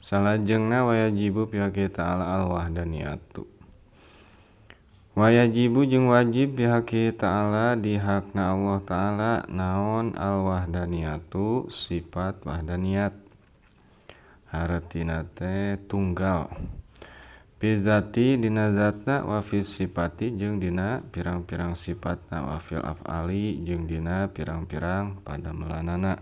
Salajengna wajibu pihak ta'ala al-wahdaniyatu. Wajibu jeung wajib pihak ta'ala di hakna Allah ta'ala naon al-wahdaniyatu sifat wahdaniyat. Hartina teh tunggal. Fi zati dina zatna wa fi sifati jeung dina pirang-pirang sifatna wa fil af'ali jeung dina pirang-pirang padamelanana.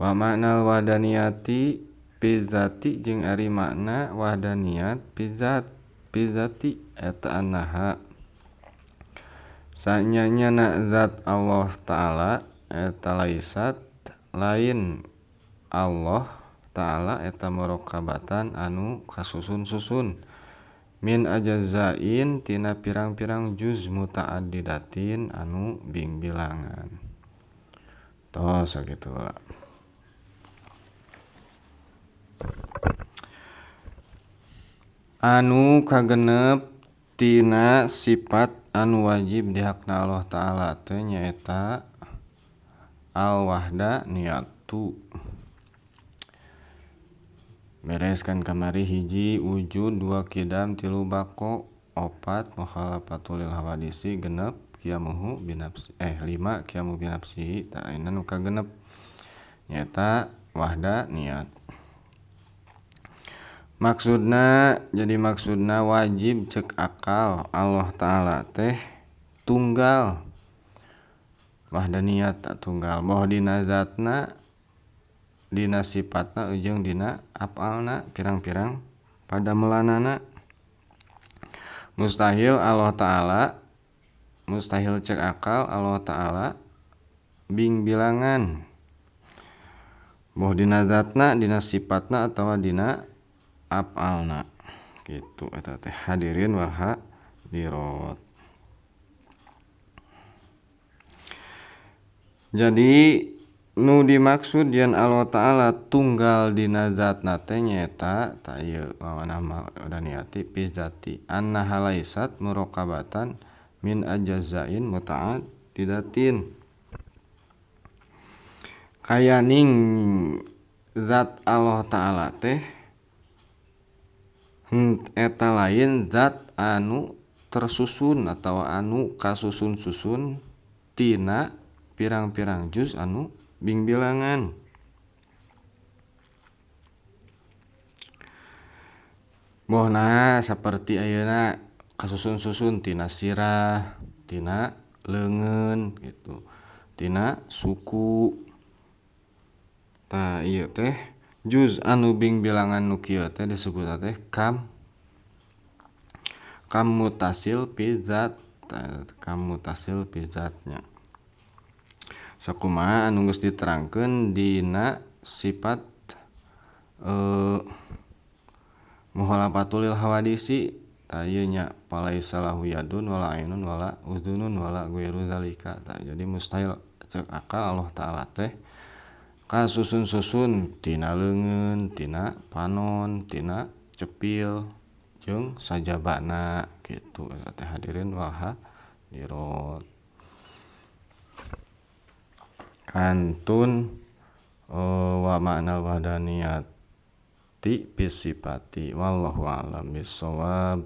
Wa ma'nal wahdaniyati fi zati jeung ari makna wahdaniyat fi zat fi zati eta annaha sanyanya zat Allah ta'ala eta laisat lain Allah ta'ala eta murokabatan anu kasusun-susun min ajzain tina pirang-pirang juz mutaaddidatin anu bingbilangan. Tos sakitu lah. Anu kagenep tina sifat anu wajib dihakna Allah ta'ala teh nyaeta al-wahdaniyatu. Bereskan kamari hiji wujud, dua kidam, tilu bako, opat mukhalafatul lil hawadisi, genep qiyamuhu binafsi, lima qiyamu binafsihi. Tah ayeuna nu kagenep nyaeta wahdaniyat. Maksudna jadi maksudna wajib cek akal Allah ta'ala teh tunggal. Wahdaniyat tak tunggal boh dina zatna, dina sifatna jeung dina afalna pirang-pirang padamelanana. Mustahil Allah ta'ala, mustahil cek akal Allah ta'ala bingbilangan boh dina zatna, dina sifatna atawa dina afalna gitu eta teh hadirin wal hadirat. Jadi nu dimaksud yen Allah ta'ala tunggal dina zatna teh nyaeta ta ieu wawana wahdaniyati fi zati annaha laisat muraqabatan min ajzain mutaaddidatin. Kayaning zat Allah ta'ala teh eta lain zat anu tersusun atau anu kasusun-susun tina pirang-pirang juz anu bingbilangan. Bohna saperti ayeuna kasusun-susun tina sirah, tina leungeun gitu, tina suku. Tah ieu teh juz anu bingbilangan nu kieu teh disebutna teh kam mutasil fi zat, kam mutasil fi zatnya. Sakumaha anu geus diterangkeun dina sifat mukhalafatul lil hawadisi tah ieu nya falaisa lahu yadun wala ainun wala udhunun wala ghairu zalika. Tah jadi mustahil cek akal Allah ta'ala teh kasusun-susun tina leungeun, tina panon, tina cepil jeung sajabana kitu eta teh hadirin wal hadirat. Kantun wa ma'nal wahdaniyati fi sifati wallahu a'lam bissawab.